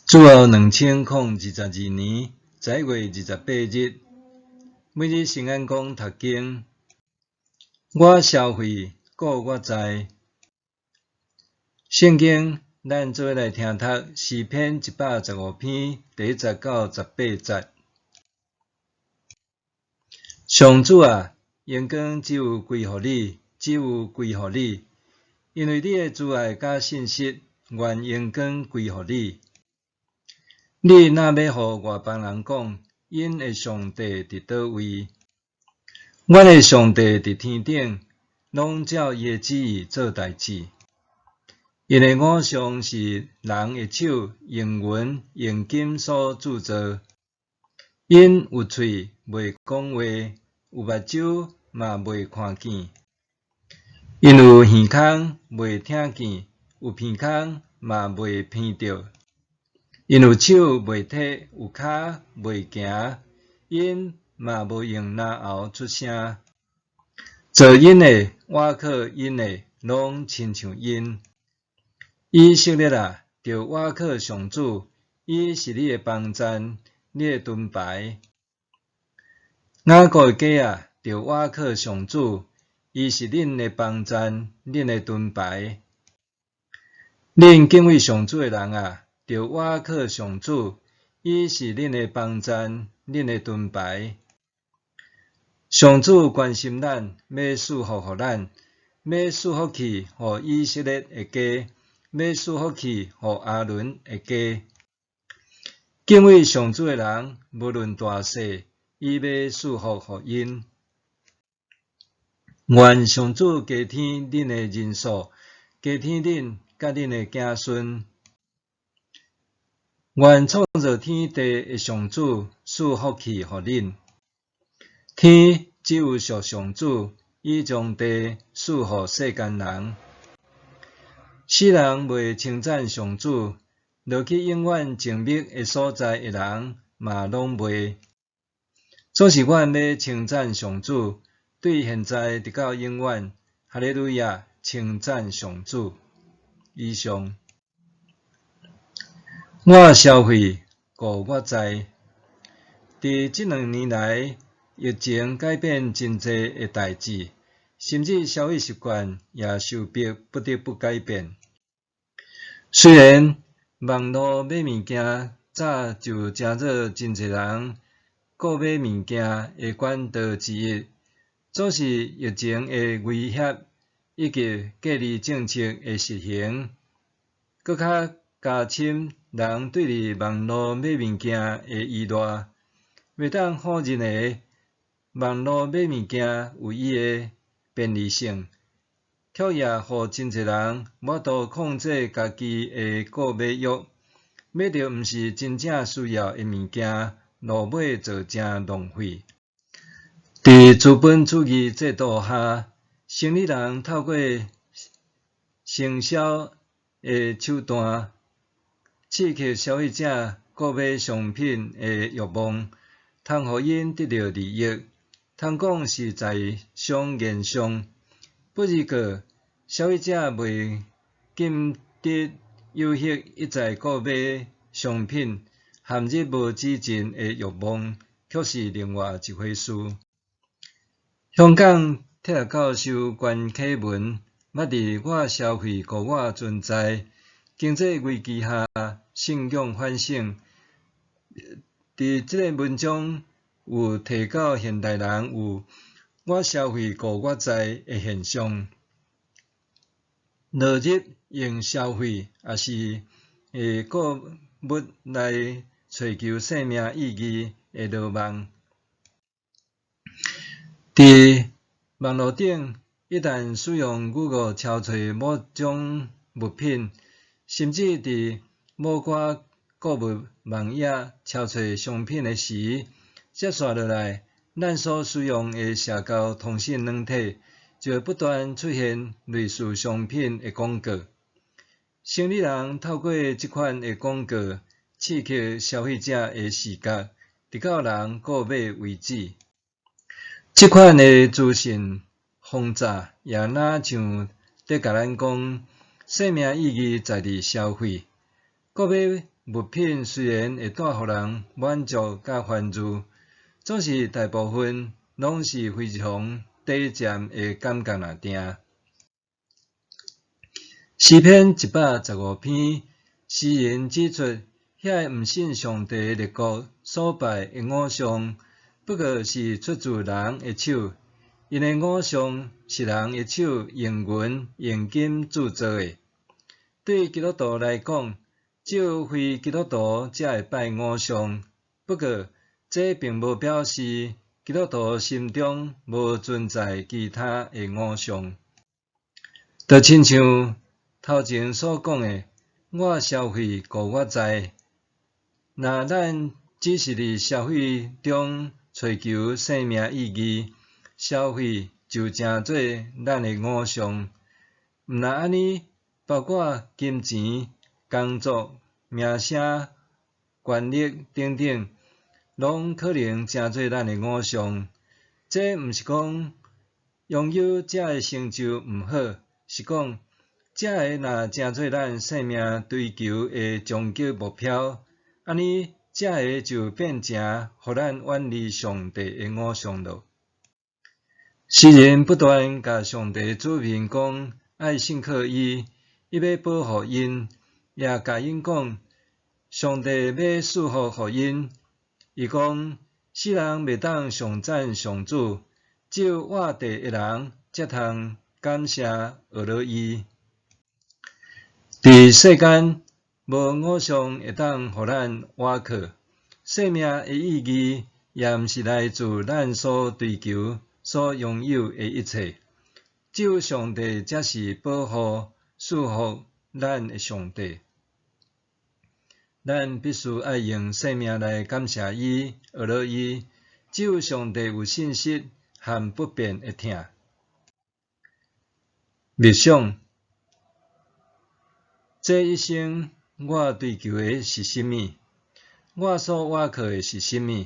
主後2022年11月28日，每日聖安講讀經，我消費，故我在。聖經，咱做伙來聽讀詩篇115篇第一節到18節。上主啊，榮光只有歸予你，只有歸予你，因為你的慈愛佮信實，願榮光歸予你。你若欲予外邦人講，𪜶的上帝佇佗位？阮的上帝佇天頂，攏照伊的旨意做代誌。𪜶的偶像是人的手，用銀用金所鑄造。𪜶有喙袂講話，有目睭嘛袂看見。𪜶有耳孔袂聽見，有鼻孔嘛袂鼻著。𪜶有手袂提，有跤袂行，𪜶嘛無用嚨喉出聲。造𪜶的、倚靠𪜶的，攏親像𪜶。以色列啊，著倚靠上主，伊是你的幫贊，你的盾牌。雅各的家啊，著倚靠上主，伊是恁的幫贊，恁的盾牌。恁敬畏上主的人啊，著倚靠上主，伊是恁的幫贊，恁的盾牌。上主關心咱，欲賜福予咱，欲賜福氣予以色列的家，欲賜福氣予亞倫的家。敬畏上主的人，無論大細，伊欲賜福予𪜶。願上主加添恁的人數，加添恁佮恁的子孫。願創造天地的上主賜福氣予恁。天只有屬上主，伊將地賜予世間人。死人袂稱讚上主，落去永遠靜謐的所在的人嘛攏袂。總是阮欲稱讚上主，對現在直到永遠，哈利路亞！稱讚上主。以上。我消費，故我在。佇這兩年來，疫情改變真濟的代誌，甚至消費習慣也受迫不得不改變。雖然網路買物件早就成做真濟人購買物件的管道之一，總是疫情的威脅以及隔離政策的實行，閣較加深人對佇網路買物件的依賴。袂當否認的，網路買物件有伊的便利性，卻也予真濟人無法度控制家己的購買欲，買著毋是真正需要的物件，落尾造成浪費。佇資本主義制度下，生理人透過行銷的手段，刺激消費者購買商品的欲望，通予𪜶得著利益，通講是在商言商。不過，消費者袂禁得誘惑一再購買商品，陷入無止盡的欲望，卻是另外一回事。香港鐵學教授關啟文捌佇《我消費故我存在：經濟危機下信仰反省》佇這个文章有提到現代人有我消費故我在的現象，落入用消費抑是購物來揣求生命意義的羅網。佇網路頂，一旦使用 Google 搜尋某種物品，甚至佇某寡購物網頁搜尋商品的時，接紲落來，咱所使用的社交通訊軟體就會不斷出現類似商品的廣告。生理人透過這款的廣告，刺激消費者的視覺，直到人購買為止。這款的資訊轟炸也若像佇共咱講，生命意義在佇消費，購買物品雖然會帶予人滿足佮歡愉，總是大部分攏是非常短暫的感覺爾定。詩篇115篇，詩人指出，遐个毋信上帝的列國所拜的偶像，不過是出自人的手，𪜶的偶像是人的手用銀用金鑄造的。對基督徒來講，只有非基督徒才會拜偶像。不過，這並無表示基督徒心中無存在其他的偶像。就親像頭前所講的，我消費顧我知。若咱只是佇消費中揣求生命意義，消費就成做咱的偶像。毋但按呢，包括金錢、工作、名聲、權力等等，攏可能成做咱的偶像。這毋是講擁有這个成就毋好，是講這个若成做咱生命追求的終極目標，按呢這个就變成予咱遠離上帝的偶像囉。詩人不斷共上帝子民講愛信靠伊，伊欲保護𪜶，也共𪜶講，上帝欲賜福予𪜶。伊講，世人袂當頌讚上主，只有活地的人才通感謝呵咾伊。佇世間，無偶像會當予咱倚靠。生命的意義，也毋是來自咱所追求、所擁有的一切。只有上帝才是保護、賜福咱的上帝。咱必須愛用生命來感謝伊、呵咾伊。只有上帝有信實和不變的疼。默想，這一生我追求的是啥物？我所倚靠的是啥物？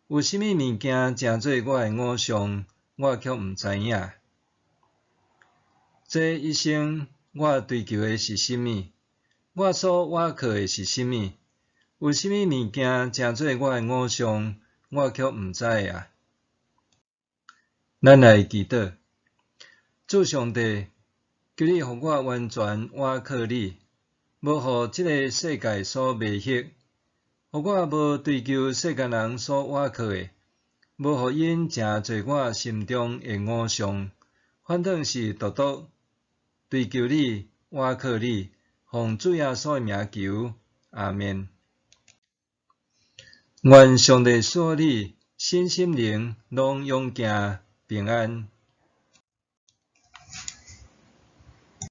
有啥物物件成做我的偶像，我卻毋知影。這一生我追求的是啥物？我所倚靠的是啥物？有啥物物件成做我的偶像，我卻毋知啊。咱來祈禱，主上帝，求你予我完全倚靠你，無予這个世界所迷惑，予我無追求世間人所倚靠的，無予𪜶成做我心中的偶像，反倒是獨獨追求你，倚靠你，奉主耶穌的名求，阿們。願上帝賜予你身心靈攏勇健平安。